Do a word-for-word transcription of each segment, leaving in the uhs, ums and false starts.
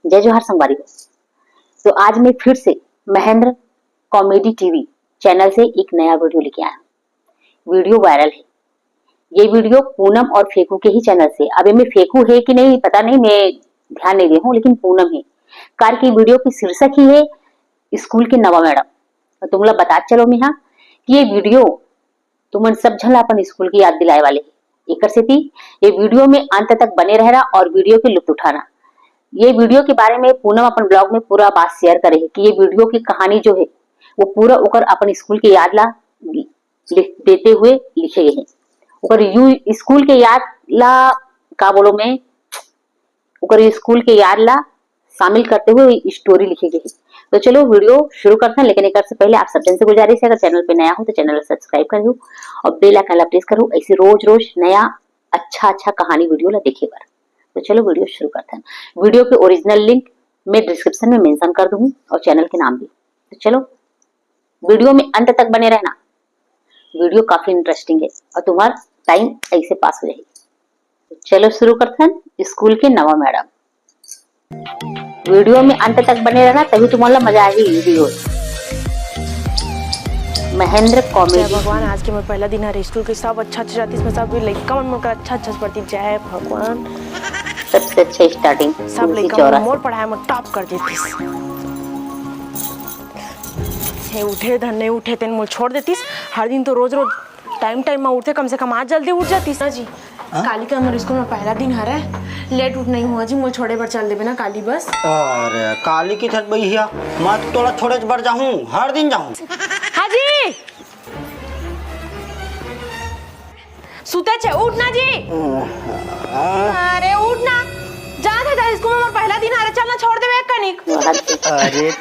जय जोहार संगवारी हो। तो आज मैं फिर से महेंद्र कॉमेडी टीवी चैनल से एक नया वीडियो लेके आया हूँ। वीडियो वायरल है। ये वीडियो पूनम और फेकू के ही चैनल से। अब ये में फेकू है कि नहीं पता नहीं, मैं ध्यान नहीं दे हूँ, लेकिन पूनम है। कार की वीडियो की शीर्षक ही है स्कूल के नवा मैडम। तो तुमला बता चलो मैं हाँ कि ये वीडियो तुमन सब झन ला अपन स्कूल की याद दिलाए वाले हे। एकर सेती ये वीडियो में अंत तक बने रहना और वीडियो के लुत्फ उठाना। ये वीडियो के बारे में पूनम अपन ब्लॉग में पूरा बात शेयर करे हे कि ये वीडियो की कहानी जो है वो पूरा ओकर अपन स्कूल के याद ला लिख देते हुए लिखे गए हैं। ओकर यू स्कूल के याद ला का बोलो मैं ओकर स्कूल के याद ला शामिल करते हुए स्टोरी लिखे गए हैं। तो चलो वीडियो शुरू करते हैं, लेकिन एक से पहले आप सब जन से गुजारिश है, अगर चैनल पे नया हो तो चैनल सब्सक्राइब कर दो और बेल आइकन ला प्रेस करो, ऐसे रोज रोज नया अच्छा अच्छा कहानी वीडियो ला देखे बर। तो चलो वीडियो शुरू करते हैं। वीडियो के ओरिजिनल लिंक मैं डिस्क्रिप्शन में मेंशन कर दूंगी और चैनल के नाम भी। तो चलो वीडियो में अंत तक बने रहना, वीडियो काफी इंटरेस्टिंग है और तुम्हारा टाइम ऐसे पास हो जाएगी। तो चलो शुरू करते हैं स्कूल के नवा मैडम। वीडियो में अंत तक बने रहना, तभी तुम्हारा मजा आएगी वीडियो। महेंद्र जय कॉमेडी। भगवान, आज के मोर पहला दिन हरे स्कूल के। सब अच्छा अच्छा जातिस, मैं सब लइका मन मोर कर अच्छा अच्छा से पढ़ती। जय भगवान। सबसे अच्छा स्टार्टिंग सब तुलसी लइका मन चौराहा मोर से। पढ़ाई में टॉप कर देतिस। हे उठे धन नहीं उठे, तेन मोल छोड़ देतिस। हर दिन तो रोज रोज टाइम टाइम में उठे, कम से कम आज जल्दी उठ जातिस ना जी। हाँ? काली का हमर स्कूल में पहला दिन हरे, लेट उठ नहीं हुआ जी, मोल छोड़े बर चल देबे ना काली बस। अरे काली की छठ भैया, मैं तो तोला छोड़े बर जाहूँ, हर दिन जाहूँ। हाँ जी, सुते छे, उठ ना जी। अरे उठ ना, जा था जा स्कूल में, हमर पहला दिन हरे, चल ना छोड़ देबे एक कनिक। अरे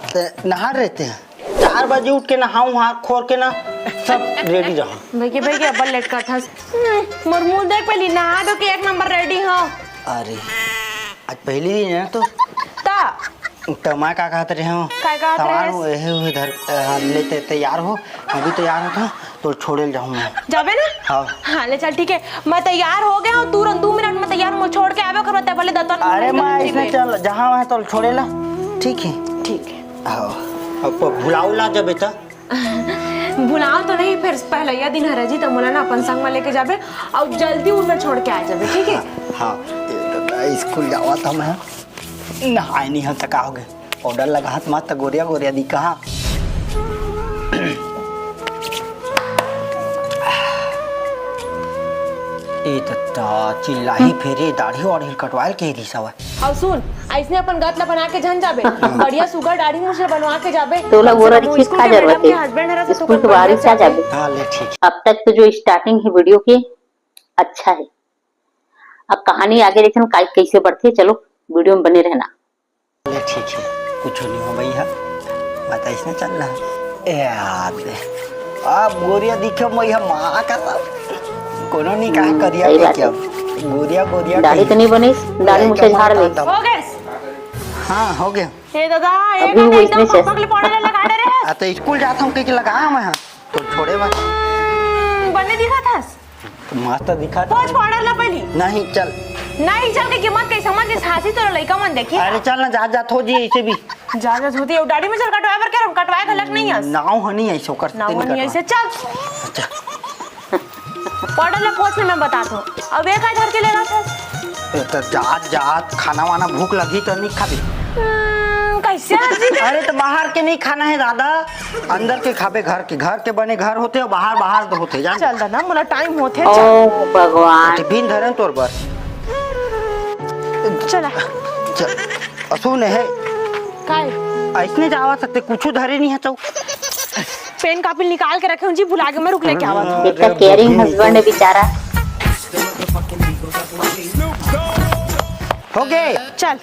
ते नहा रहते हैं, चार बजे उठ के नहाऊं, हाथ खोर के ना सब रेडी रहूं। भैया भैया अब लेट करथस। हम्म, मोर मुंह देख, पहली नहा धो के एक नंबर रेडी हो। अरे आज पहली दिन है ना, तो ता त मैं का कहत रहे हूँ, काय कहत सामान रहेस? वो एहे हुए धर, अ, लेते तैयार हो, मैं भी तैयार होता हूँ, तो छोड़े ले जाऊँ मैं। जाबे ना? हाँ। हाँ, ले चल, ठीक है, मैं तैयार हो गया हूँ, तुरंत दो मिनट में तैयार हूँ, छोड़ के आबे कर, मैं भले दतन अरे माँ, इसने चल जहाँ वहाँ तो छोड़े ला, ठीक है। ठीक है। हाँ। अब भुलाओ ला जब बेटा। भुलाओ तो नहीं, फिर पहलैया दिन हरे जी, त मोला ना अपन संग में लेके जाबे और जल्दी उनमें छोड़ के आ जाबे, ठीक है? हाँ, हाँ। ए दादा, स्कूल जावा था मैं, नहाए नहीं हल त का हो गए, पाउडर लगा हाथ मात गोरिया गोरिया दी कहा। ए दत्ता, चिल्लाही फेरे, दाढ़ी वाढ़ी कटवाए के रिस हवय। अउ सुन, अइसने अपन गत ला बना के झन जाबे। बढ़िया सुगर दाढ़ी मूछ ला बनवा के जाबे। तोला कम से गोरा कम रिक्शे स्कूल खा के जरूरत मैडम के है। हस्बैंड हरस त स्कूल के तोके बाहर ही बढ़िया खा जाबे। जाबे। हाँ, ले ठीक। अब तक तो जो स्टार्टिंग है वीडियो के, अच्छा है। अब कहानी आगे देखन का, कैसे बढ़थे, चलो वीडियो में बने रहना। ले ठीक है, कुछ नहीं हो भैया, बताइस ना चल रहा। ए यार, अब गोरिया दिखे मैं हम माँ का सब कोनो नहीं कहा हम्म, करिया सही के बात क्या? है। गोरिया, गोरिया दाढ़ी कहीं। तो नहीं बनी, दाढ़ी लड़का मुझे झाड़ मारता ले। था। हो गए। हाँ, हो गया। ए दादा, एक अभी वो घंटा इसमें एकदम से पकड़ ले पौड़े लगा दे रहे हैं। आ, तो स्कूल जाता हूँ, कहीं लगा मैं, हाँ, तो छोड़े बस। हम्म, बने दिखा था। मस्त दिखा था। पोछ पाउडर ला पहली। नहीं, चल। नहीं, चल के कीमत कई समझ इस हासी तोरा लइका मन देखी। अरे चल ना, जा, जा, थो जी, इसे भी। जा, जा, होती है, दाढ़ी में चल कटवाए बर कह रहा हूँ, कटवाए घलक नहीं है। नाव हनी है, सो कर नाव हनी है, से चल। अच्छा। पाउडर ला पोछ ले, मैं बता दूँ। अब ये का धर के लेना था? ए, तो जात, जात, खाना वाना भूख लगी तो नहीं खाबी। हम्म, कैसे हंसी दे? अरे, तो बाहर के नहीं खाना है दादा, अंदर के खाबे, घर के, घर के बने घर होते, बाहर, बाहर तो होते, जान। चल दादा, मोला टाइम होते, ओ चल। भगवान। टिफिन धरन तोर बर। चला। चल, असु ने है। काय? ऐसने जावा सकते, कुछ धरे नहीं है तो। पेन कापी निकाल के रखे हूँ जी, भुला के मैं रुक लेके आवा था। इतना केयरिंग हस्बैंड है बेचारा। हो गए। चल।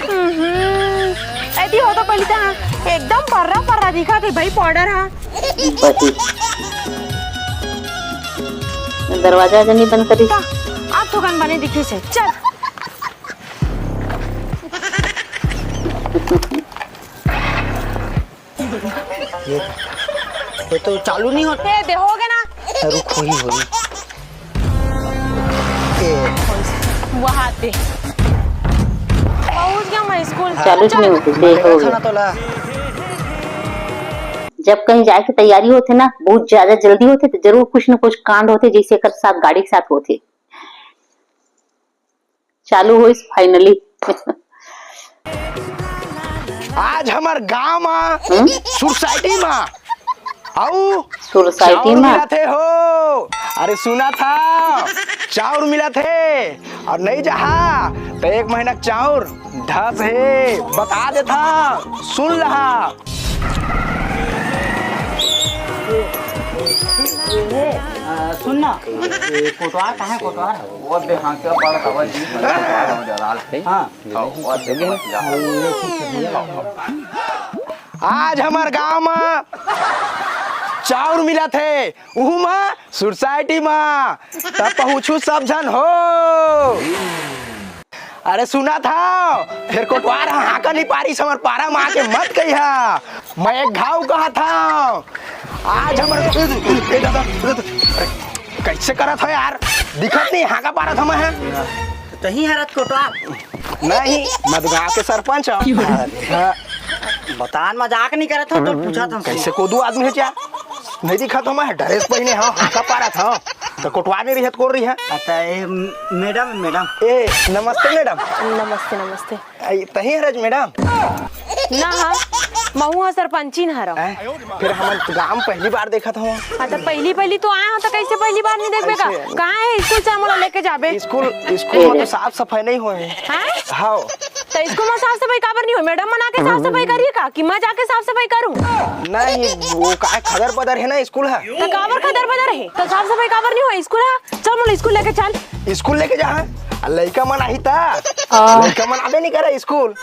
हम्म, एती हो तो पहली तो हाँ, एकदम पर्रा पर्रा दिखा थे भाई पाउडर हाँ। बती। दरवाजा जनी बंद करी। ता, अब थोकन बने दिखी से। चल। ये, ये तो चालू नहीं होता। ए, दे हो गया ना। रुक, होई, होई। ए। पहाते। पहुंच गया मैं स्कूल। चालू च नहीं होती, देख हो गया। जब कहीं जाए की तैयारी होथे ना, बहुत ज्यादा जल्दी होथे, तो जरूर कुछ न कुछ कांड होथे, जैसे एकर साथ, गाड़ी के साथ होथे। चालू होइस finally। आज हमर गांव म हम्म? सोसाइटी म अउ सोसाइटी चाउर म? मिलत हे हो। अरे सुनत हव, चाउर मिलत हे अउ नहीं जाहा त एक महीना के चाउर धस हे, बता देथव, सुन लहा। ए, अ, सुन ना, ए, कोटवार कहाँ है, कोटवार? वो दे, हाँ, क्या पड़ा था, वो जी, हाँ। हाँ, वो दे, हाँ, वो दे, हाँ। आज हमर गांव म चाउर मिलत हे, उहू म सोसाइटी म, त पहुँचू सब झन हो। अरे सुनत हव, फेर कोटवार ह हाका नहीं पारिस हमर पारा म आके मत कहिहा। मैं एक घाव कहत हव, आज हमर, ए दादा, अरे कइसे करत हव यार, दिखत नहीं हाका पारत हव मैं ह। तहीं हरत कोटवार। नहीं, मधुगांव के सरपंच हव। हाँ। बतान मजाक नहीं करत हव, तो पूछत हव। कइसे कोदू आदमी हे क्या? नहीं दिखत हव मैं, ड्रेस पहिने हव, हाका पारत हव। त कोटवार नहीं रहित, कोन रहिथे? अच्छा, ए, मैडम, मैडम। ए, नमस्ते मैडम। नमस्ते, नमस्ते। ए, तहीं हरच मैडम? ना हा, महू हा सरपंचिन हरव। हैं? फेर हमन गांव पहली बार देखत हव। हाँ, त पहली, पहली तो आए हव, त कइसे पहली बार नहीं देखबे का? कहाँ हे स्कूल, चल मोला लेके जाबे। स्कूल, स्कूल म तो साफ सफाई नहीं होय हे। हैं? हाँ। त स्कूल म साफ सफाई काबर नहीं होय? मैडम मन आके साफ सफाई करिए का कि मैं जाके साफ सफाई करूँ? नहीं, वो का खदर बदर हे ना स्कूल ह। त काबर खदर बदर हे? त साफ सफाई काबर नहीं होय स्कूल ह? चल मोला स्कूल लेके चल। स्कूल लेके जाहा? लइका मन आही त? हाँ। लइका मन आबे नहीं करे स्कूल।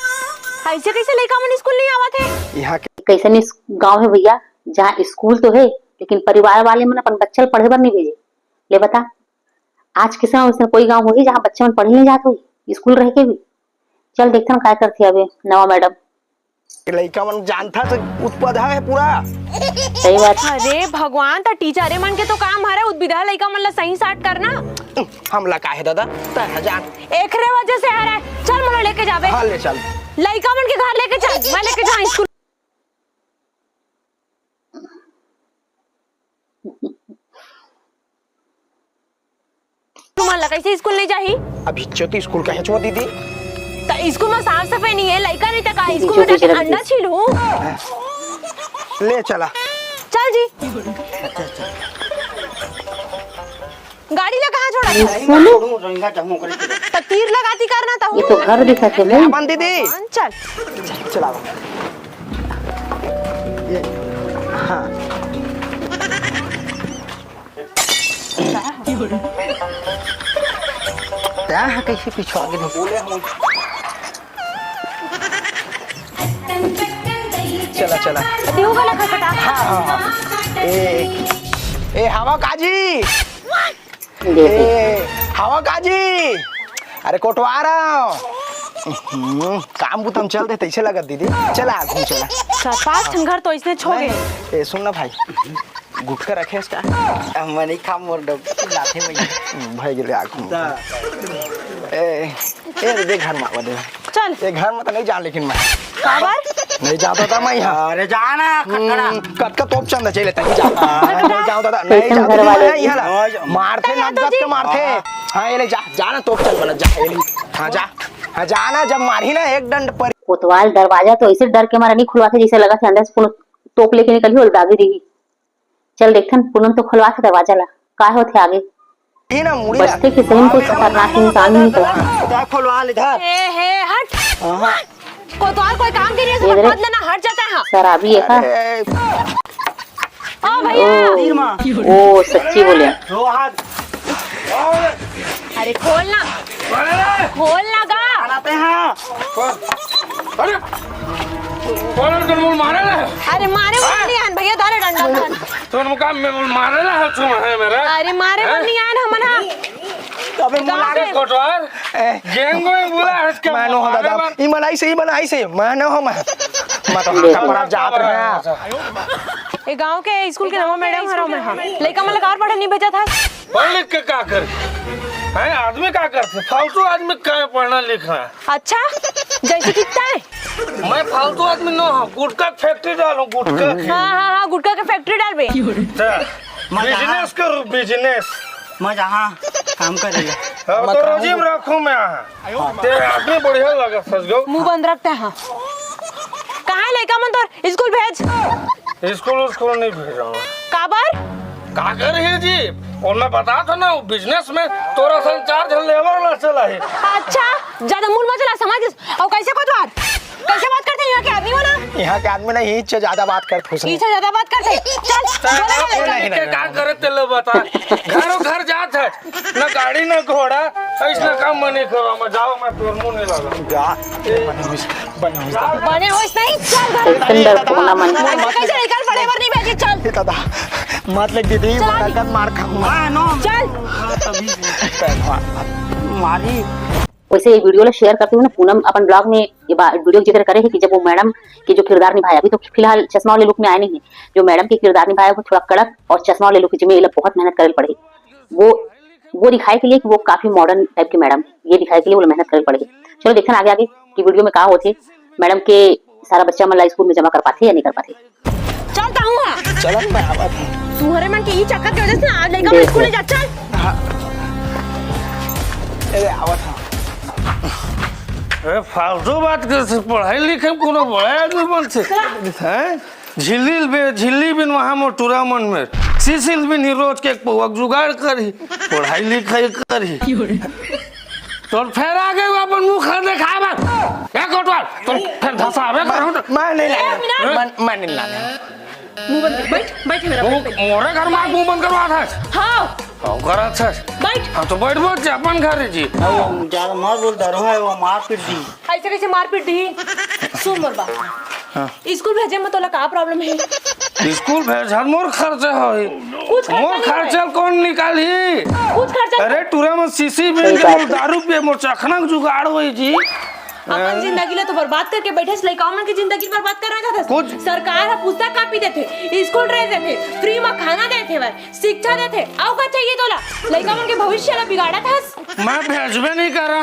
अइसे कइसे लइका मन स्कूल नहीं आवत हे? इहाँ के कइसन गांव हे भैया, जहाँ स्कूल तो हे लेकिन परिवार वाले मन अपन बच्चा ल पढ़े बर नहीं भेजे। ले बता, आज के समय वइसन कोई गांव होही जहाँ बच्चा मन पढ़े नहीं जात होही स्कूल रह के भी? चल देखथन काय करथे अबे नवा मैडम। लइका मन जानथा त उत्पधा हे पूरा। सही बात। अरे भगवान, त टीचरे मन के तो काम हरे उद्विधा लइका मन ला सही साट करना। हमला का हे दादा, तैं ह जान। एकरे वजह से हरे। चल मोला लेके जाबे। हाँ, ले चल। लइका मन के घर लेके चल, मैं लेके जाहूँ स्कूल। तुमन ला कइसे स्कूल नहीं जाही? अब हिच्चो तो स्कूल का हेचो दीदी। त स्कूल म साफ सफाई नहीं हे, लइका नहीं त का दीदी, स्कूल म चुप जाके रह अंडा दीदी। छीलहूँ? ले चला। चल जी। गाड़ी ला कहाँ छोड़ा था? सुनो। त तीर लगाती करना था। ये तो घर दिखा के ले। अपन दीदी। चल। चलाओ। ये, हाँ। तैं ह कइसे पिछुआ गे? चला, चला। तेहू वाला खटखटा। हाँ, हाँ, हाँ। ए, ए, हवा काजी। ए, हवा काजी। अरे, कोटवार हव। हम्म, काम बुता म चल दे, तइसे लगत दीदी। चला, घूम चला। चार पांच ठन घर तो अइसने छो गे। ए, सुन ना भाई, गुटखा रखे हस का? मैं नहीं खांव, मोर डोकरी चिल्लाथे भैया। भई गेले आँख में। ए, ए, दे घर में आवा दे। चल। ए, घर में तो नहीं जांव, लेकिन मैं। काबर? नहीं जांव दादा मैं इहाँ। अरे जा ना, खटखटा। हम्म, कतका तोप चंद चले तहीं जा। हाँ, नहीं जांव दादा, नहीं जांव दादा मैं इहाँ ला। मारथे, नंगत के मारथे। हाँ, ये ले जा, जा ना तोप चंद वाला, जा, ये ले। हाँ, जा। हाँ, जा ना, जब मारही ना एक डंड पर। कोतवाल दरवाजा तो अइसे डर के मारे नहीं खुलवाथे, जइसे लगथे अंदर से कोनो तोप लेके निकलही, ओला दागे दिही। चल देखथन, पूनम तो खोलवाथे दरवाजा ला, काय होथे आगे। ये ना मुड़ी बचथे कि सही में कोई खतरनाक इंसान ही निकलथे। जा खोलवा ले इधर। ए, हे, हट। हाँ। कोतवाल कोई काम के नहीं है, ये सब बदले ना, हट जाता है। शराबी है का? अरे। ओ भैया। ओ, तीर मार। ओ, सच्ची बोले। दो हाथ। अरे खोल ना। अरे। खोल ना गा। बनाते हैं। अरे, कौन है तुम मारे ना? अरे मारे वाला नहीं है भैया, धरे डंडा धर। तुम का मैं मारे ना है, तुम है मेरा? अरे मारे वाला नहीं है हमन हा। अबे गाँव मुला के कोटवार। ए, गेंगो ही बोला है इसका मानो हो मारे दादा। वाला। ई मन अइसे, ई मन अइसे, मानो हो मैं। मैं तो हाथ पर आप जात रहे हैं। ए गाँव के स्कूल के नवा मैडम हरव मैं हा। लइका मन ला काबर पढ़े नहीं भेजत हस? पढ़ लिख के का कर? हैं, आदमी का करथे? फालतू आदमी का पढ़ना लिखना? अच्छा, जैसे कितना है? मैं फालतू आदमी न हूँ, गुटखा फैक्ट्री डालूँ, गुटखा। हाँ, हाँ, हाँ, गुटखा के फैक्ट्री डालबे। अच्छा, मैं जहाँ बिजनेस करूँ, बिजनेस। मैं जहाँ काम करेला। हाँ, तो रोजी में रखूँ मैं यहाँ। ते आदमी बढ़िया लगा, सच गो। मुंह बंद रखते हैं। कहाँ है लड़का मन तोर? स्कूल भेज। स्कूल, स्कूल नहीं भेज रहा हूँ। काबर? का कर रही जी? और मैं बता था ना, वो बिजनेस में तोरा सन चार झन लेबर ला चला है। अच्छा, ज्यादा मुंह मत चला, समझ? और कैसे कोतवाल? कैसे बात करते हैं यहाँ के आदमी हो ना? यहाँ के आदमी नहीं, इससे ज्यादा बात करते हैं। इससे ज्यादा बात करते हैं। चल, बोला नहीं, नहीं, नहीं, नहीं। का करे तेला बता। घरों घर जात है, ना गाड़ी ना घोड़ा, ऐसा काम मैं नहीं करूँ। मैं जाओ, मैं तोर मुंह नहीं लगा। जा, बने होइस, बने होइस। बने होइस नहीं, चल घर। कैसे निकल बड़े बर नहीं भेजी, चल। दादा, मत ले दीदी, चल। मार खाऊंगा। हाँ, नो। चल। मारी। वैसे ये वीडियो ला शेयर करते हुए ना, पूनम अपन ब्लॉग में ये बा-, वीडियो जिक्र करे है कि जब वो मैडम के जो किरदार निभाया, अभी तो फिलहाल चश्मा वाले लुक में आए नहीं है, जो मैडम के किरदार निभाया वो थोड़ा कड़क और चश्मा वाले लुक में ये लोग बहुत मेहनत करे पड़े। वो वो दिखाए के लिए कि वो काफी मॉडर्न टाइप के मैडम, ये दिखाए के लिए वो मेहनत करे पड़े। चलो देखते हैं आगे आगे कि वीडियो में का होथे, मैडम के सारा बच्चा मन ला स्कूल में जमा कर पाथे या नहीं कर पाथे। चलता हूँ। चलो, मैं आवा था। तुम्हारे मन के ई चक्कर के वजह से आज लड़का स्कूल ले जा, चल। अरे, आवा था। अरे, फालतू बात कर से, पढ़ाई लिखाई में कोनो बड़ा आदमी बन से। हैं? झिल्ली बे-, झिल्ली बिन वहाँ मोर टूरा मन में। सीसिल बिन ही रोज के एक पौवा जुगाड़ करही। पढ़ाई लिखाई करही। तोर फेर आ गए अपन मुंह खा देखाए बर। ए कोटवाल, तोर फेर धसावे कर हम। मैं नहीं लाया। मैं, मैं नहीं लाया। मुंह बंद कर, बैठ, बैठ मेरा, वो बैठ, बैठ। मोरे घर में मुंह बंद करवा था। हाँ। हाँ, करा था। बैठ। हाँ, तो बैठ, बैठ जा, अपन घर है जी। ज्यादा मत बोल, डरो है, वो मार पीट दी। ऐसे कैसे मारपीट दी? सुन मोर बात। हाँ। स्कूल भेजे में तोला का प्रॉब्लम है? स्कूल भेज हर मोर खर्चा होई। कुछ खर्चा मोर नहीं खर्चा होए। कौन निकाली? कुछ खर्चा अरे टूरा में सीसी बिन के मोर दारू पे मोर चखना के जुगाड़ होई जी। अपन जिंदगी ला तो बर्बाद करके बैठे हस, लइका मन के जिंदगी बर्बाद करना चाहत हस। कुछ सरकार ह पुस्तक कापी देथे, स्कूल ड्रेस देथे, फ्री में खाना देथे, भाई शिक्षा देथे, अउ का चाहिए तोला? लइका मन के भविष्य ला बिगाड़त हस। मैं भेजबे नहीं करा।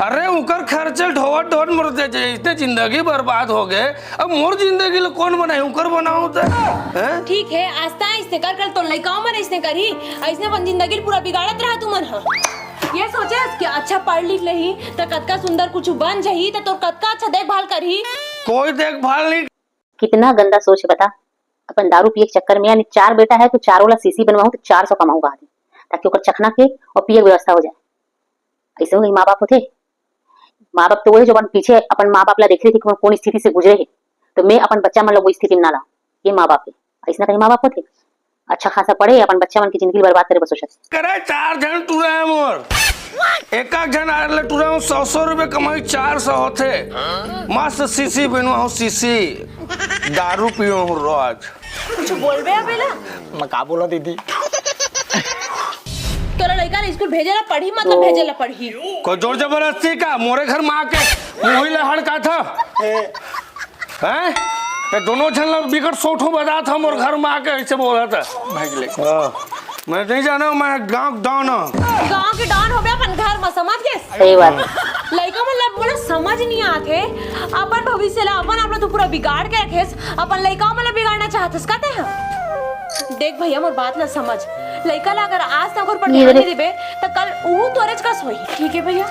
अरे, उकर खर्चे ढोवत ढोवत मोर दे जे, इतने जिंदगी बर्बाद हो गए। अब मोर जिंदगी ला कौन बनाए? उकर बनाओ तो, हैं? ठीक है, आस्था ऐसने कर, कल तोर लइका मन ऐसने करही, ऐसने अपन जिंदगी ला पूरा बिगाड़त रहा तुमन ह। ये सोचे कि अच्छा पढ़ लिख लेही, त कतका सुंदर कुछ बन जाही, त तोर कतका अच्छा देखभाल करही। कोई देखभाल नहीं। कितना गंदा सोच है बता। अपन दारू पिए के चक्कर में, यानी चार बेटा है तो चारों ला सीसी बनवाऊं तो चार सौ कमाऊंगा आदमी, ताकि ओकर चखना के और पिए के व्यवस्था हो जाए। ऐसे ही माँ बाप होथे। माँ बाप तो वही जो अपन पीछे अपन माँ बाप ला देखे थे कि वो कौन स्थिति से गुजरे है, तो मैं अपन बच्चा मन ला वो स्थिति में ना लाऊं। ये माँ बाप है, ऐसा कहीं माँ बाप होथे? अच्छा खासा पढ़े, अपन बच्चा मन की जिंदगी बर्बाद करे बर सोचत। करे चार झन टूरा है मोर, एक एक झन आर ले टूरा हूँ, सौ सौ रुपए कमाई, चार सौ होथे। मस्त सीसी बनवा हूँ, सीसी। दारू पियो हूँ रोज। कुछ बोलबे अबे ला? मैं का बोला दीदी? तोला लइका ला स्कूल भेजे ला पढ़ही, मतलब भेजे ला पढ़ही। कोई जोर जबरदस्ती का? मोरे घर में आके मुही ला हड़का था। हैं? ये दोनों झन ला बिकट सोठो बजात हस, मोर घर में आके ऐसे बोलत हस। भाग ले। हाँ। मैं नहीं जाना, मैं गांव के डॉन हूँ। गांव के डॉन होबे अपन घर में, समझ गए? सही बात। लइका मन ला बड़ा समझ नहीं आथे, अपन भविष्य ला अपन आप ला तो पूरा बिगाड़ के रखेस, अपन लइका मन ला बिगाड़ना चाहत हस का तें ह? देख भैया, मोर बात ला समझ, लइका ला अगर आज तक ओकर पढ़े नहीं देबे, त कल उहू तोरेच कस होही। ठीक है भैया,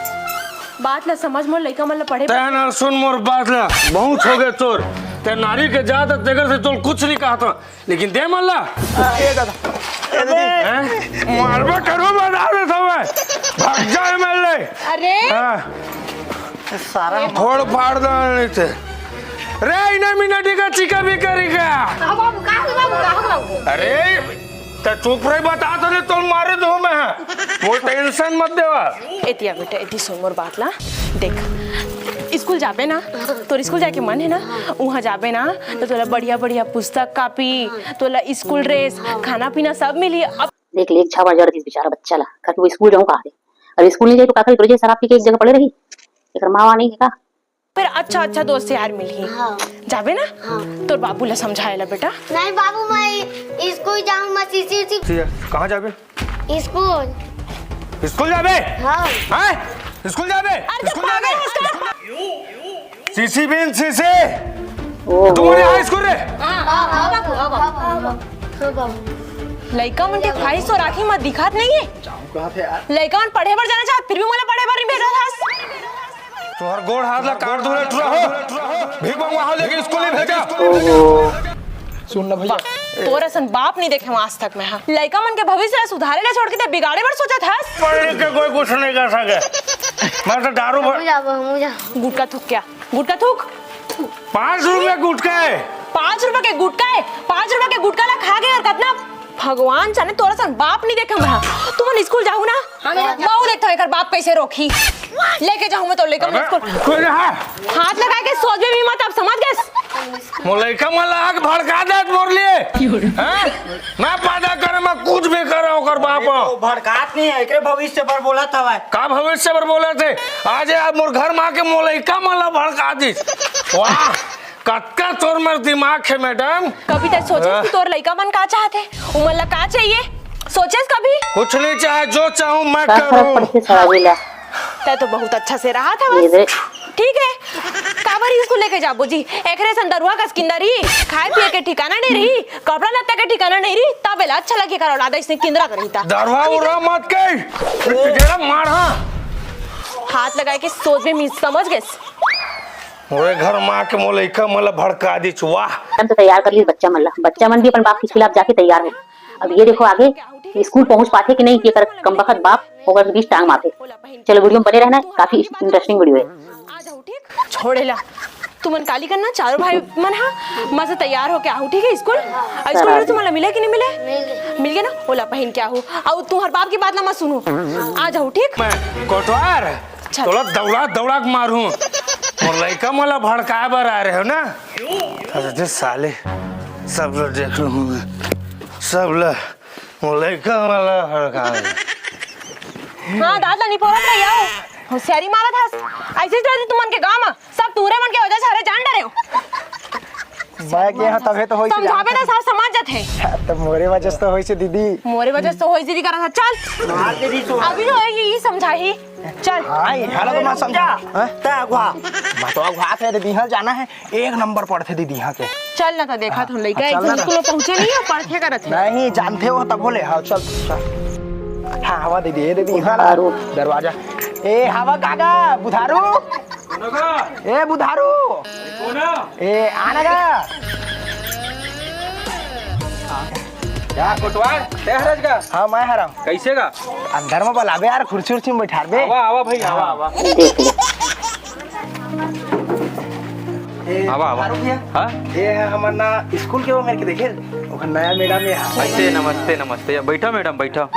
बात ला समझ, मोर लइका मन ला पढ़े। तैं ना सुन मोर बात ला, बहुत हो गए तोर। तैं नारी के जात तेकर से तोर कुछ नहीं कहत हूँ, लेकिन दे मन ला। ए दादा, ए दीदी। हैं? मारबा करो बता दे समय। भाग जा एमएलए। अरे। हाँ। सारा फोड़ फाड़ दे नहीं थे। रे इन्हें मिनट का चिका भी करेगा। कहो बाबू, कहो बाबू, कहो बाबू। अरे त चुप रही, बता तो नहीं तो मारे दो मैं। वो टेंशन मत देवा। एतिया बेटा, एती सुन मोर बात ला। देख, स्कूल जाबे ना, तोर स्कूल जाके मन है ना, वहाँ जाबे ना, तो तोला बढ़िया बढ़िया पुस्तक कापी, तोला स्कूल ड्रेस, खाना पीना सब मिली। अब देख ले, एक झापड़ जड़ दिस बेचारा बच्चा ला, काकि वो स्कूल जाऊँ कहा थे। अगर स्कूल नहीं जाए तो काकि तोरे जैसे शराब पी के एक जगह पड़े रही। एक माँ नहीं है का? फिर अच्छा अच्छा दोस्त यार मिलही। हाँ। जाबे ना? हाँ। तोर बाबू ला समझाए ला बेटा। नहीं बाबू, मैं स्कूल जाऊँ, मैं सीसी उसी ठीक है, कहाँ जाबे? स्कूल। स्कूल जाबे? हाँ। हैं? स्कूल जाबे? अरे, स्कूल जाबे? सीसी बिन सीसी। तुमने हाई स्कूल रे? हाँ, हाँ, हाँ, बाबू, हाँ, बाबू। लइका मन के ख्वाहिश तो राखी म दिखत नहीं है। लइका मन पढ़े बर जाना चाहत, फिर भी मोला पढ़े बर नहीं भेजत हस। तोहर गोड़ हाथ ला काट दूं रे टुरा हो। भीख मंगवा हो, लेकिन स्कूल नहीं भेजा। सुन ना भैया। तोर असन बाप नहीं देखे हूँ आज तक मैं, हाँ। लइका मन के भविष्य ला सुधारे ले छोड़ के ते बिगाड़े बर सोचत हस। पढ़ लिख के कोई कुछ नहीं कर सके। मैं तो दारू भर- हमू जाबो, हमू जाबो। गुटखा थूक क्या? गुटखा थूक। पाँच रुपए गुटखा है। पाँच रुपए के गुटखा है? पाँच रुपए के गुटखा ला खा के और कतना भगवान जाने तोर असन बाप नहीं देखे मैं। तुमन स्कूल जाहू ना? हाँ, मैं जाहूँ। मैं देखता हूँ एकर बाप कैसे रोकही। लेके जाहूँ मैं तो लेकर अबे, स्कूल। कोई ना है। हाथ लगा के सोच भी मत, अब समझ गए? मोर लइका मन ला आग भड़का देत मोर लिए। हैं? मैं पैदा करे मैं कुछ भी करे ओकर बाप। अरे, तो भड़कात नहीं है, एकरे भविष्य पर बोलत हवय। का भविष्य पर बोलत हे? आज आप मोर घर में आके मोर लइका मन ला भड़का दिस। वाह, कतका तोर में दिमाग है मैडम। कभी तक सोचे हाँ। कि तोर लइका मन का चाहते, उमन ला का चाहिए? सोचेस कभी? कुछ नहीं चाहे, जो चाहूँ मैं का फर्क करूँ। पड़थे सराबी ला? तै तो बहुत अच्छा से रहा था ये बस। दे। ठीक है, काबर ही इसको लेके जाबो जी? एकरे सन दरुआ कस किंदा रही, खाए पिए के ठिकाना नहीं रही, कपड़ा लत्ता के ठिकाना नहीं रही, तब एला अच्छा लगे कर औलाद इसने किंदरा कर रही था। दरुआ उरा मत कही, जरा मार हाँ। हाथ लगाए के सोच में मिस समझ गए। मोरे घर माँ के मोर लइका मन ला भड़का दिस वाह। हम तो तैयार कर ली बच्चा मन ला, बच्चा मन भी अपन बाप के खिलाफ जाके तैयार हो। अब ये देखो आगे कि स्कूल पहुंच पाथे कि नहीं, कि एकर कमबख्त बाप ओकर के बीच टांग मारथे। चलो, वीडियो में बने रहना, काफी इंटरेस्टिंग वीडियो है। छोड़ेला, तुमन काली करना, चारों भाई मन हा मस्त तैयार होके आहू, ठीक है? स्कूल, और स्कूल में तुमन ला मिले कि नहीं मिले? मिल गए ना, ओला पहन के आहू। और तुम्हार बाप की बात ना मत सुनो, आ जाओ, ठीक? मैं कोटवार, चल। तोला दौड़ा दौड़ा के मारू। मोर लइका मन ला भड़काए बर आ रहे हो ना? अरे दे साले, सब लोग देख लूंगा, सब लोग मोर लइका मन ला भड़काए। हाँ, दादा, नहीं पोरत रही हो। होशियारी मारत हस। ऐसे ही रहती तुमन के गांव में। सब तूरे मन के वजह से हरे जान डरे हो। मैं के यहाँ तभे तो होइसे समझावे ना, सब समझ जात है। तो मोरे वजह से तो होइसे दीदी। मोरे वजह से तो होइसे दीदी करत है। चल। मार दे दी तू। अभी तो ये, ये समझाही। चल। हाँ, ये हालत में समझा। हाँ? तै अगुआ। मैं तो अगुआ थे, दीदी, हाँ जाना है। एक नंबर पढ़थे दीदी यहाँ के। चल ना, तो देखा हाँ, तुम लइका हाँ, एक चल दिन ना। स्कूल में पहुँचे नहीं है, पढ़थे करत है। नहीं, जानते हो तब बोले। हाँ, चल, चल। हाँ, हवा दीदी, ये दीदी, हाँ, बुधारू। दरवाजा। ए, हवा काका, बुधारू। ए, बुधारू। ए, आना का। क्या कोटवार, तै हरज का? हाँ, मैं हरा हूँ। कैसे का? अंदर में बलाबे यार, कुर्सी उर्सी में बैठारबे। आवा, आवा भाई, आवा, आवा। देख ले। ए, आवा, आवा। फारूक भैया, हाँ? ये है हमार ना स्कूल के, वो मेरे के देखे, वो नया मैडम है। नमस्ते, नमस्ते, नमस्ते। बैठा मैडम, बैठा।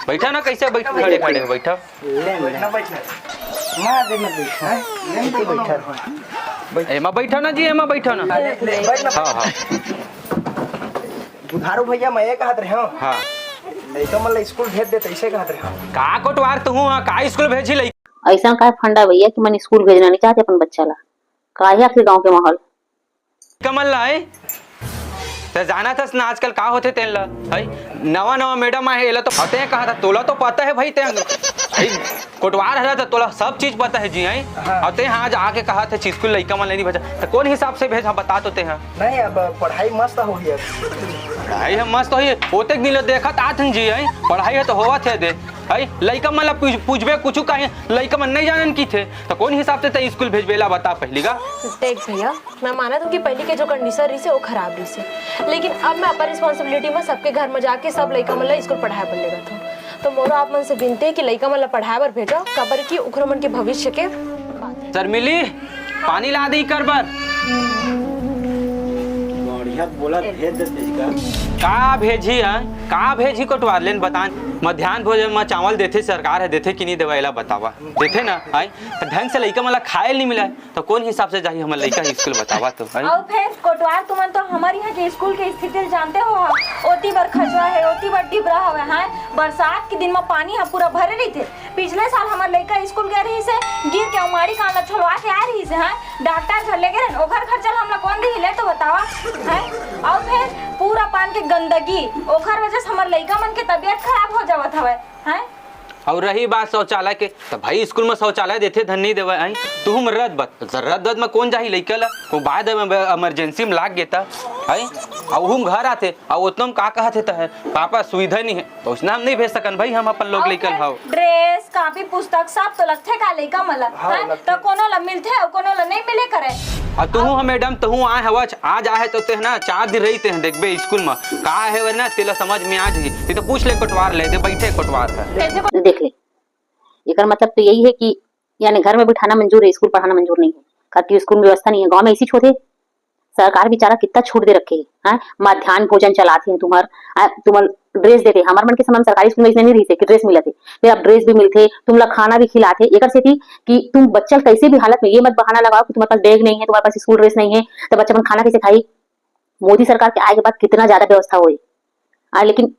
बैठा ना, कैसे बैठ, खड़े, खड़े हो, बैठा। ले, बैठना, बैठना। मार दे, मत बैठ, हाँ? ले, तू बैठा रहो। बैठ। एमा बैठा ना जी, एमा बैठा ना। ले, ले, बैठ ना। हाँ, हाँ। बुधारू भैया, मैं ये कहत रहे हूँ। हाँ। लइका मन ला स्कूल भेज दे, तैसे कहत रहे हूँ। का कोटवार तू, हाँ, का स्कूल भेजी लइका? ऐसा का फंडा भैया कि मन स्कूल भेजना नहीं चाहते अपन बच्चा ला? का है आखिर गांव के माहौल? कमल ला है? त जानत हस ना आजकल का होथे तेन ला, है? नवा नवा मैडम आहे, एला तो पते है कहा था, तोला तो पता है भाई, ते, भाई, कोटवार हरा त तोला सब चीज पता है जी, है? हाँ। और ते हाँ आज आके कहा थे स्कूल लइका मन ला नहीं भेजा, त कौन हिसाब से भेजा, बता तो ते हाँ। नहीं, अब पढ़ाई मस्त होही अब। पढ़ाई है मस्त होही, ओतेक दिन ले देखत आत हन जी, है? पढ़ाई है तो होवत है दे, है? लइका मन ला पूछ-, पूछबे कुछ कहीं, लइका मन नहीं जानन की थे, त कौन हिसाब से ते स्कूल भेजबे ला बता पहली का? देख भैया, मैं मानत हूँ कि पहली के जो कंडीशन रहिसे, वो खराब रहिसे, लेकिन अब मैं अपन रिस्पॉन्सिबिलिटी में सबके घर में जाके सब लइका मन ला स्कूल पढ़ाए बर लेगत हूँ। तो मोरो आप मन से विनती है कि लइका मन ला पढ़ाए बर भेजो, काबर कि उखरो मन के भविष्य के बात है। शर्मिली, पानी ला दे कर बर। बढ़िया बोला, भेज दे तेज का। का भेजी है? का भेजी कोटवार लेन बतान? मध्यान्ह भोजन में चावल देथे सरकार है, देथे कि नहीं देवा, एला बतावा। देथे ना, है? त ढंग से लइका मन ला खाए नहीं मिला। तो कौन हिसाब से जाही हमर लइका स्कूल, बतावा तो, है? अउ फिर कोटवार, तुमन तो हमर यहाँ के स्कूल के स्थिति जानते हो हा। ओती बर खचवा है, ओती बर डिबरा हवे, हैं? बरसात के दिन में पानी ह पूरा भरे रहिथे। पिछले साल हमर लइका स्कूल गए रहिसे, गिर के उमाड़ी कान ला छोलवा के आए रहिसे, हैं? डॉक्टर घर ले गए रहन, ओखर खर्चा ला हमला कौन दिही, ले तो बतावा, हैं? अउ फिर पूरा पान के गंदगी, ओखर वजह से हमर लइका मन के तबीयत खराब हो जावत हवे, हैं? अउ रही बात शौचालय के, त भाई स्कूल म शौचालय देथे धन नइ देवय, अई तुहूं रद्द बत रद्द बत म कोन जाही लइका ल? को बात इमरजेंसी म लाग गे त, अई अउ उहूं घर आथे अउ ओतनो म का कहत हे त हे, पापा सुविधा नइ हे, त उसना हम नइ भेज सकन भाई, हम अपन लोग लइका ल। हव। ड्रेस, कापी, पुस्तक सब तो लगथे का लइका मन ल? हाँ, हैं? लगथे। त कोनो ल मिलथे अउ कोनो ल नइ मिले करे। अउ तुहूं ह मैडम, तुहूं आए हवच, आज आहे तो तेह ना चार दिन रही तेह देखबे स्कूल म का आहे वर ना, तेला समझ में आ जही। ते तो पूछ ले कोटवार ले, दे बैठे कोटवार है। देख ले, एकर मतलब तो यही है कि यानी घर में बिठाना मंजूर है, स्कूल पढ़ाना मंजूर नहीं है, काकि स्कूल में व्यवस्था नहीं है। गांव में ऐसी होथे, सरकार बिचारा कितना छूट दे रखे है, हैं? मध्यान्ह भोजन चलाथे तुम्हर, आ, तुम्हर ड्रेस देथे। हमर मन के समय में सरकारी स्कूल में इसने नहीं रही थे कि ड्रेस मिलथे, फिर अब ड्रेस भी मिलथे, तुमला खाना भी खिलाथे। एकर सेती कि तुम बच्चा कैसे भी हालत में, ये मत बहाना लगाओ कि तुम्हारे पास बैग नहीं है, तुम्हारे पास स्कूल ड्रेस नहीं है, तो बच्चा मन खाना कैसे खाई? मोदी सरकार के आए के बाद कितना ज्यादा व्यवस्था होई, आ, लेकिन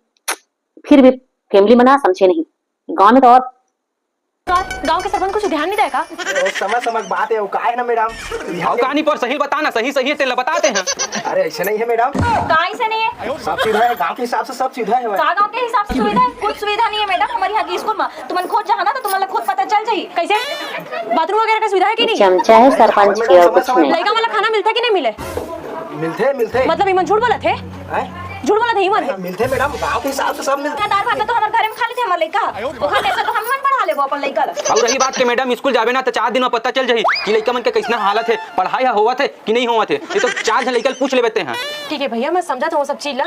फिर भी फैमिली मना समझे नहीं। गांव में तो और गांव के सरपंच कुछ ध्यान नहीं देगा। ओ, समझ, समझ बात है, वो का है ना मैडम? अउ कहानी पर सही बता ना, सही, सही है, तेला बताते हैं। अरे, ऐसे नहीं है मैडम। का ऐसे नहीं है? सब सुविधा है, गांव के हिसाब से सब सुविधा है। का गांव के हिसाब से सुविधा है? कुछ सुविधा नहीं है मैडम, हमारे यहाँ की स्कूल में। तुमन खुद जाना ना, तो तुमन ला खुद पता चल जाही। कैसे? बाथरूम वगैरह का सुविधा है कि नहीं? चमचा है सरपंच के, और कुछ नहीं। लइका मन ला खाना मिलथे कि नहीं मिले? मिलथे, मिलथे। मतलब, इमन झूठ बोलत हे? हैं? झूठ बोलत हे इमन। मिलथे मैडम, गांव के हिसाब से सब मिलथे। दार भात तो हमर घरे में खा लेथे हमर लइका। ओखर जैसे तो हम मन पढ़ा लेबो अपन लइका ला। अउ रही बात के मैडम, स्कूल जाबे ना, त चार दिन में पता चल जाही कि लइका मन के कैसना हालत है, पढ़ाई ह होवत है कि नहीं होवत है। ये तो चार झन लइका ल पूछ लेबे ते हैं। ठीक है भैया, मैं समझत हूँ सब चीज ला।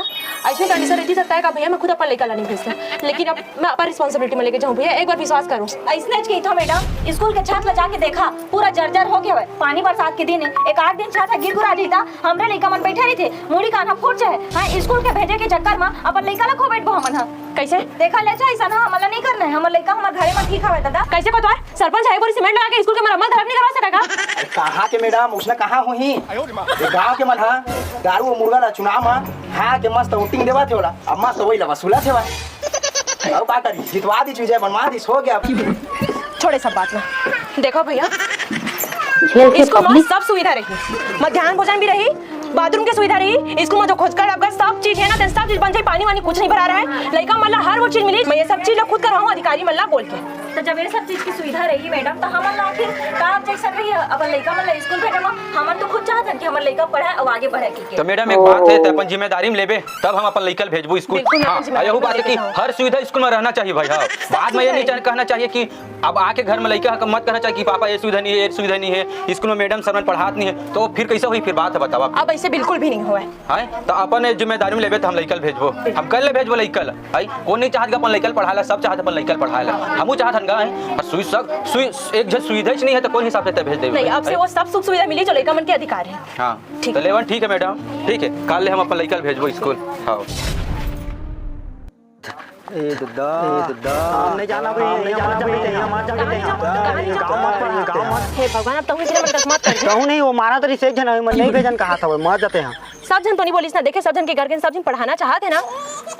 ऐसने कंडीशन रहती सकता है का भैया, मैं खुद अपन लइका ला नहीं भेजता, लेकिन अब मैं अपन रिस्पांसिबिलिटी में लेके जाऊँ भैया, एक बार विश्वास करो। ऐसने च कही था मैडम, स्कूल के छत ला जाके देखा, पूरा जर्जर हो गया है। पानी बरसात के दिन है, एक आध दिन छत ह गिर गुरा जाही त हमरे लइका मन बैठे रहिथे, मुड़ी कान ह फूट जाए। हाँ, स्कूल के भेजे के चक्कर में अपन लइका ला खो बैठबो हमन ह। कैसे? देखा ले जा, ऐसा ना हमन ला नहीं करना है, हमर लइका हमर घरे में ठीक हवे दादा। कैसे कोतवाल? सरपंच है, एक बोरी सीमेंट लगा के स्कूल के मरम्मत घलक नहीं करवा सकेगा? अरे कहाँ के मैडम, उसने कहाँ होही? ये गांव के मन ह दारू और मुर्गा ला चुनाव में खा के मस्त वोटिंग देवा थे वाला, अब मस्त वही ला वसूला थे वाला। अब का करी, जितवा दी, विजय बनवा दी, हो गया। छोड़े सब बात ना। देखो भैया, झेल के स्कूल में पब्लिक। सब सुविधा रही, मध्यान्ह भोजन भी रही, बाथरूम के सुविधा रही, स्कूल में जो खोजकर आपका सब चीज है ना, तो सब चीज बन जाए, पानी वानी कुछ नहीं भरा रहा है, लइका मन ला हर वो चीज मिली। मैं ये सब चीज ला खुद करवाऊँ, अधिकारी मन ला बोल के। तो जब ये सब चीज की सुविधा रही मैडम, तो हमन ला आखिर का ऑब्जेक्शन रही है? अपन लइका मन ला स्कूल भेजे में हमन तो खुद चाहत हन कि हमर लइका पढ़े और आगे बढ़े के। तो मैडम एक बात है, तो अपन जिम्मेदारी में लेबे तब हम अपन लइका ल भेजबो स्कूल। बिल्कुल, मैं हाँ, अपन जिम्मेदारी यही में बात है लेके कि जाऊँ। हर सुविधा स्कूल में रहना चाहिए भाई। हाँ, सब बाद में ये सुविधा नहीं रही। कहना चाहिए कि अब आके घर में लइका ह मत कहना चाहिए कि पापा ये सुविधा नहीं है, ये सुविधा नहीं है, स्कूल में मैडम सर मन पढ़ात नहीं है, तो फिर कैसे हुई? फिर बात है बताओ आप। अब ऐसे बिल्कुल भी नहीं हुआ है। हैं? तो अपन ये जिम्मेदारी में लेबे तो हम लइका ल भेजबो, हम कल ले भेजबो लइका ल। भाई, कोन नहीं चाहत अपन लइका ल पढ़ाला, सब चाहत अपन लइका ल पढ़ाला। हमू चाहत हन गा, हैं? पर सुई सब, सुई, एक झन सुविधा ही नहीं है तो कौन हिसाब से तय भेज देबे नहीं, भाई? अब से वो सब सुख सुविधा मिली जो लइका मन के अधिकार है। हाँ, ठीक। तो लेवन ठीक है मैडम, ठीक है, काल ले हम अपन लइका ल भेजबो स्कूल। हाँ। ए ददा, ए ददा। हम नहीं जाना भाई, हम नहीं जाना भाई, हम मत जाना भाई। गाँव मत पढ़ा, गाँव मत। हे भगवान, अब तहूँ इतने मन अकस्मात कर दे। कहूँ नहीं, वो मारा तो रिसेक झन, मन नहीं भेजन कहा था, वो मर जाते हैं। सब झन तो नहीं बोलिस ना, देखे सब झन के घर के सब झन पढ़ाना चाहत है ना,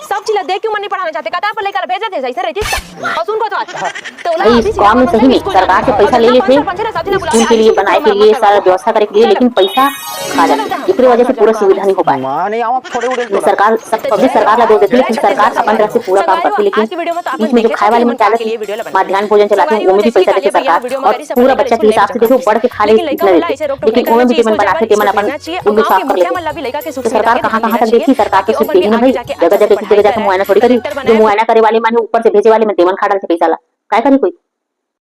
सब चीज ला देख के मन नहीं पढ़ाना चाहते, कहता अपन लइका ला भेजत है, ऐसे रहती है। और सुन को तो आज तो ओला अभी इस गांव में सही में सरकार से पैसा ले लेथे स्कूल के लिए, बनाए के लिए, सारा व्यवस्था करे के लिए, लेकिन पैसा खा जाथे, एकरे वजह से पूरा सुविधा नहीं हो पाए। माँ नहीं आओ, थोड़े उड़े तो सरकार सब पब्लिक सरकार ला दोष देथे, लेकिन सरकार अपन तरफ से पूरा काम करथे, लेकिन बीच में जो खाए वाले मन के आदत है, मध्यान्ह भोजन चलाथे, ओमे भी पैसा देथे सरकार, और पूरा बच्चा के हिसाब से देखो, बढ़ के खा ले, इतना देथे, लेकिन ओमे भी जेमन बनाथे, तेमन अपन उल्लू साफ कर लेथे। तो सरकार कहाँ कहाँ तक देखही? सरकार तो सिर्फ यही ना भाई, जगह जगह की जगह जाके मुआयना थोड़ी करही। जो मुआयना करे वाले मन हे, ऊपर से भेजे वाले मन, तेमन खा डालथे पैसा ला, काय करही कोई?